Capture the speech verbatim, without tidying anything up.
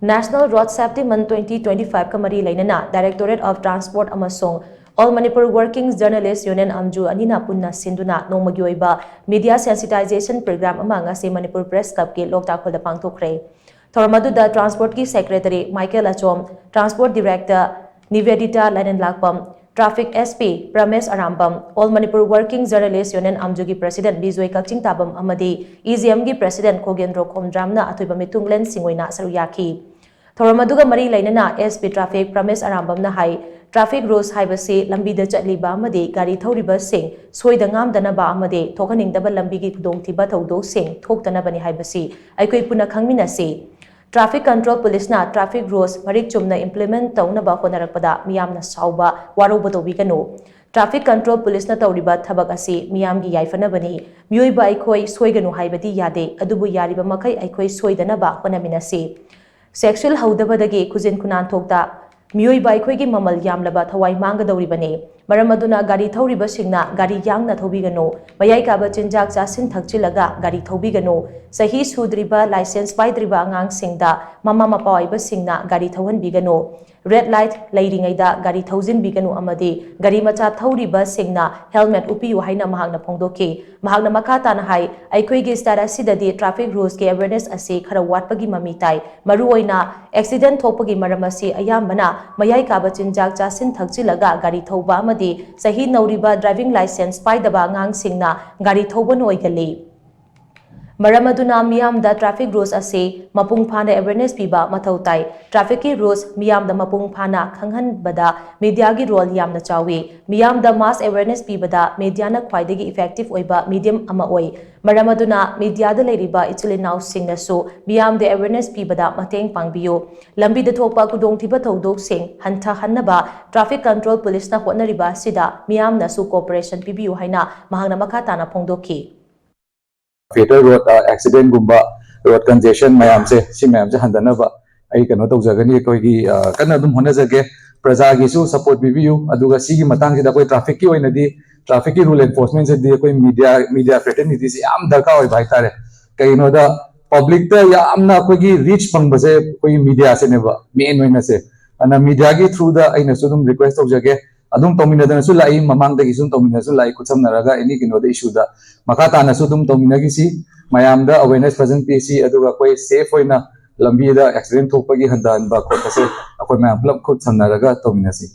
National Road Safety Month twenty twenty-five ꯀ ꯃꯔꯤ ꯂꯩꯅꯅ Directorate of Transport ꯑꯃꯁꯨꯡ All Manipur Working Journalist Union, ꯑꯝꯖꯨ, ꯑꯅꯤꯅ ꯄꯨꯟꯅ ꯁꯤꯟꯗꯨꯅ ꯅꯣꯡꯃꯒꯤ ꯑꯣꯏꯕ media sensitization program ꯑꯃ ꯉꯁꯤ ꯃꯅꯤꯄꯨꯔ Press Club ꯀꯤ ꯂꯣꯛꯇꯥꯛ ꯍꯣꯜꯗ ꯄꯥꯡꯊꯣꯛꯈ꯭ꯔꯦ꯫ ꯊꯧꯔꯝ ꯑꯗꯨꯗ Transport ꯀꯤ Secretary Michael ꯑꯆꯣꯝ, Transport Director ꯅꯤꯕꯦꯗꯤꯇꯥ ꯂꯥꯏꯅꯦꯟꯂꯥꯛꯄꯝ, Traffic S P ꯄ꯭ꯔꯃꯦꯁ Arambam, All Manipur Working Journalist Union, ꯑꯝꯖꯨꯒꯤ President Bijoy ꯀꯛꯆꯤꯡꯇꯥꯕꯝ ꯑꯃꯗꯤ E J M ꯒꯤ President ꯈꯣꯒꯦꯟꯗ꯭ꯔꯣ ꯈꯣꯝꯗ꯭ꯔꯥꯝꯅ ꯑꯊꯣꯏꯕ ꯃꯤꯊꯨꯡꯂꯦꯟꯁꯤꯡ ꯑꯣꯏꯅ ꯁꯔꯨꯛ ꯌꯥꯈꯤ꯫ ꯊꯧꯔꯝ ꯑꯗꯨꯒ ꯃꯔꯤ ꯂꯩꯅꯅ S P Traffic ꯄ꯭ꯔꯃꯦꯁ ꯑꯔꯥꯝꯕꯝꯅ ꯍꯥꯏ, traffic rules ꯍꯥꯏꯕꯁꯤ ꯂꯝꯕꯤꯗ ꯆꯠꯂꯤꯕ ꯑꯃꯗꯤ ꯒꯥꯔꯤ ꯊꯧꯔꯤꯕꯁꯤꯡ ꯁꯣꯏꯗ ꯉꯥꯝꯗꯅꯕ ꯑꯃꯗꯤ ꯊꯣꯛꯍꯟꯅꯤꯡꯗꯕ ꯂꯝꯕꯤꯒꯤ ꯈꯨꯗꯣꯡꯊꯤꯕ ꯊꯧꯗꯣꯛꯁꯤꯡ ꯊꯣꯛꯇꯅꯕꯅꯤ ꯍꯥꯏꯕꯁꯤ ꯑꯩꯈꯣꯏ ꯄꯨꯟꯅ ꯈꯪꯃꯤꯟꯅꯁꯤ꯫ Traffic Control Police ꯅ traffic rules ꯃꯔꯤꯛ ꯆꯨꯝꯅ implement ꯇꯧꯅꯕ ꯍꯣꯠꯅꯔꯛꯄꯗ ꯃꯤꯌꯥꯝꯅ ꯁꯥꯎꯕ, ꯋꯥꯔꯧꯕ ꯇꯧꯕꯤꯒꯅꯨ꯫ Traffic Control Police ꯅ ꯇꯧꯔꯤꯕ ꯊꯕꯛ ꯑꯁꯤ ꯃꯤꯌꯥꯝꯒꯤ ꯌꯥꯏꯐꯅꯕꯅꯤ꯫ ꯃꯤꯑꯣꯏꯕ ꯑꯩꯈꯣꯏ ꯁꯣꯏꯒꯅꯨ ꯍꯥꯏꯕꯗꯤ ꯌꯥꯗꯦ, ꯑꯗꯨꯕꯨ ꯌꯥꯔꯤꯕ ꯃꯈꯩ ꯑꯩꯈꯣꯏ ꯁꯣꯏꯗꯅꯕ ꯍꯣꯠꯅꯃꯤꯟꯅꯁꯤ꯫ Sexual ꯍꯧꯗꯕꯗꯒꯤ ꯈꯨꯖꯤꯟ ꯈꯨꯅꯥꯟ ꯊꯣꯛꯇ ꯃꯤꯑꯣꯏꯕ ꯑꯩꯈꯣꯏꯒꯤ ꯃꯃꯜ ꯌꯥꯝꯂꯕ ꯊꯋꯥꯏ ꯃꯥꯡꯒꯗꯧꯔꯤꯕꯅꯤ꯫ ꯃꯔꯝ ꯑꯗꯨꯅ ꯒꯥꯔꯤ ꯊꯧꯔꯤꯕꯁꯤꯡꯅ ꯒꯥꯔꯤ ꯌꯥꯡꯅ ꯊꯧꯕꯤꯒꯅꯨ꯫ ꯃꯌꯥꯏ ꯀꯥꯕ ꯆꯤꯟꯖꯥꯛ ꯆꯥꯁꯤꯟ ꯊꯛꯆꯤꯜꯂꯒ ꯒꯥꯔꯤ ꯊꯧꯕꯤꯒꯅꯨ꯫ ꯆꯍꯤ ꯁꯨꯗ꯭ꯔꯤꯕ, license ꯄꯥꯏꯗ꯭ꯔꯤꯕ ꯑꯉꯥꯡꯁꯤꯡꯗ ꯃꯃꯥ ꯃꯄꯥ ꯑꯣꯏꯕꯁꯤꯡꯅ ꯒꯥꯔꯤ ꯊꯧꯍꯟꯕꯤꯒꯅꯨ꯫ Red light ꯂꯩꯔꯤꯉꯩꯗ ꯒꯥꯔꯤ ꯊꯧꯖꯤꯟꯕꯤꯒꯅꯨ ꯑꯃꯗꯤ ꯒꯥꯔꯤ ꯃꯆꯥ ꯊꯧꯔꯤꯕꯁꯤꯡꯅ helmet ꯎꯞꯄꯤꯌꯨ ꯍꯥꯏꯅ ꯃꯍꯥꯛꯅ ꯐꯣꯡꯗꯣꯛꯈꯤ꯫ ꯃꯍꯥꯛꯅ ꯃꯈꯥ ꯇꯥꯅ ꯍꯥꯏ, ꯑꯩꯈꯣꯏꯒꯤ state ꯑꯁꯤꯗꯗꯤ traffic rules ꯀꯤ awareness ꯑꯁꯤ ꯈꯔ ꯋꯥꯠꯄꯒꯤ ꯃꯃꯤ ꯇꯥꯏ꯫ ꯃꯔꯨꯑꯣꯏꯅ accident ꯊꯣꯛꯄꯒꯤ ꯃꯔꯝ ꯑꯁꯤ ꯑꯌꯥꯝꯕꯅ ꯃꯌꯥꯏ ꯀꯥꯕ ꯆꯤꯟꯖꯥꯛ ꯆꯥꯁꯤꯟ ꯊꯛꯆꯤꯜꯂꯒ ꯒꯥꯔꯤ ꯊꯧꯕ ꯑꯃꯗꯤ ꯆꯍꯤ ꯅꯧꯔꯤꯕ driving license ꯄꯥꯏꯗꯕ ꯑꯉꯥꯡꯁꯤꯡꯅ ꯒꯥꯔꯤ ꯊꯧꯕꯅ ꯑꯣꯏꯒꯜꯂꯤ꯫ ꯃꯔꯝ ꯑꯗꯨꯅ ꯃꯤꯌꯥꯝꯗ traffic rules ꯑꯁꯤ ꯃꯄꯨꯡ ꯐꯥꯅ awareness ꯄꯤꯕ ꯃꯊꯧ ꯇꯥꯏ꯫ Traffic ꯀꯤ rules ꯃꯤꯌꯥꯝꯗ ꯃꯄꯨꯡ ꯐꯥꯅ ꯈꯪꯍꯟꯕꯗ media ꯒꯤ role ꯌꯥꯝꯅ ꯆꯥꯎꯏ꯫ ꯃꯤꯌꯥꯝꯗ mass awareness ꯄꯤꯕꯗ media ꯅ ꯈ꯭ꯋꯥꯏꯗꯒꯤ effective ꯑꯣꯏꯕ medium ꯑꯃ ꯑꯣꯏ꯫ ꯃꯔꯝ ꯑꯗꯨꯅ media ꯗ ꯂꯩꯔꯤꯕ ꯏꯆꯤꯜ ꯏꯅꯥꯎꯁꯤꯡꯅꯁꯨ ꯃꯤꯌꯥꯝꯗ awareness ꯄꯤꯕꯗ ꯃꯇꯦꯡ ꯄꯥꯡꯕꯤꯌꯨ꯫ ꯂꯝꯕꯤꯗ ꯊꯣꯛꯄ ꯈꯨꯗꯣꯡꯊꯤꯕ ꯊꯧꯗꯣꯛꯁꯤꯡ ꯍꯟꯊꯍꯟꯅꯕ Traffic Control Police ꯅ ꯍꯣꯠꯅꯔꯤꯕ ꯑꯁꯤꯗ ꯃꯤꯌꯥꯝꯅꯁꯨ cooperation ꯄꯤꯕꯤꯌꯨ ꯍꯥꯏꯅ ꯃꯍꯥꯛꯅ ꯃꯈꯥ ꯇꯥꯅ ꯐꯣꯡꯗꯣꯛꯈꯤ꯫ Fatal road accident ꯒꯨꯝꯕ, road congestion ꯃꯌꯥꯝꯁꯦ, ꯁꯤ ꯃꯌꯥꯝꯁꯦ ꯍꯟꯊꯅꯕ ꯑꯩ ꯀꯩꯅꯣ ꯇꯧꯖꯒꯅꯤ꯫ ꯑꯩꯈꯣꯏꯒꯤ ꯑ, ꯀꯟꯅ ꯑꯗꯨꯝ ꯍꯣꯠꯅꯖꯒꯦ꯫ ꯄ꯭ꯔꯖꯥꯒꯤꯁꯨ support ꯄꯤꯕꯤꯌꯨ꯫ ꯑꯗꯨꯒ ꯁꯤꯒꯤ ꯃꯇꯥꯡꯁꯤꯗ ꯑꯩꯈꯣꯏ traffic ꯀꯤ ꯑꯣꯏꯅꯗꯤ, traffic ꯀꯤ rule enforcement ꯁꯤꯗꯤ ꯑꯩꯈꯣꯏ media, media fraternity ꯁꯤ ꯌꯥꯝ ꯗꯔꯀꯥꯔ ꯑꯣꯏꯕ ꯍꯥꯏꯇꯥꯔꯦ꯫ ꯀꯩꯒꯤꯅꯣꯗ ꯄꯕ꯭ꯂꯤꯛꯇ ꯌꯥꯝꯅ ꯑꯩꯈꯣꯏꯒꯤ ꯔꯤꯆ ꯐꯪꯕꯁꯦ ꯑꯩꯈꯣꯏꯒꯤ ꯃꯤꯗꯤꯌꯥꯁꯤꯅꯦꯕ, ꯃꯦꯟ ꯑꯣꯏꯅꯁꯦ꯫ ꯑꯗꯨꯅ ꯃꯤꯗꯤꯌꯥꯒꯤ ꯊ꯭ꯔꯨꯗ ꯑꯩꯅꯁꯨ ꯑꯗꯨꯝ ꯔꯤꯀ꯭ꯋꯦꯁ ꯇꯧꯖꯒꯦ, ꯑꯗꯨꯝ ꯇꯧꯃꯤꯟꯅꯗꯅꯁꯨ ꯂꯥꯛꯏ, ꯃꯃꯥꯡꯗꯒꯤꯁꯨ ꯑꯗꯨꯝ ꯇꯧꯃꯤꯟꯅꯁꯨ ꯂꯥꯛꯏ, ꯈꯨꯠꯁꯝꯅꯔꯒ ꯑꯦꯅꯤ ꯀꯩꯅꯣꯗ ꯏꯁꯨꯗ ꯃꯈꯥ ꯇꯥꯅꯁꯨ ꯑꯗꯨꯝ ꯇꯧꯃꯤꯟꯅꯈꯤꯁꯤ꯫ ꯃꯌꯥꯝꯗ ꯑꯋꯦꯔꯅꯦꯁ ꯐꯖꯅ ꯄꯤꯁꯤ, ꯑꯗꯨꯒ ꯑꯩꯈꯣꯏ ꯁꯦꯐ ꯑꯣꯏꯅ ꯂꯝꯕꯤꯗ ꯑꯦꯛꯁꯤꯗꯦꯟ ꯊꯣꯛꯄꯒꯤ ꯍꯟꯊꯍꯟꯕ ꯈꯣꯠꯄꯁꯦ ꯑꯩꯈꯣꯏ ꯃꯌꯥꯝ ꯄꯨꯂꯞ ꯈꯨꯠ ꯁꯝꯅꯔꯒ ꯇꯧꯃꯤꯟꯅꯁꯤ꯫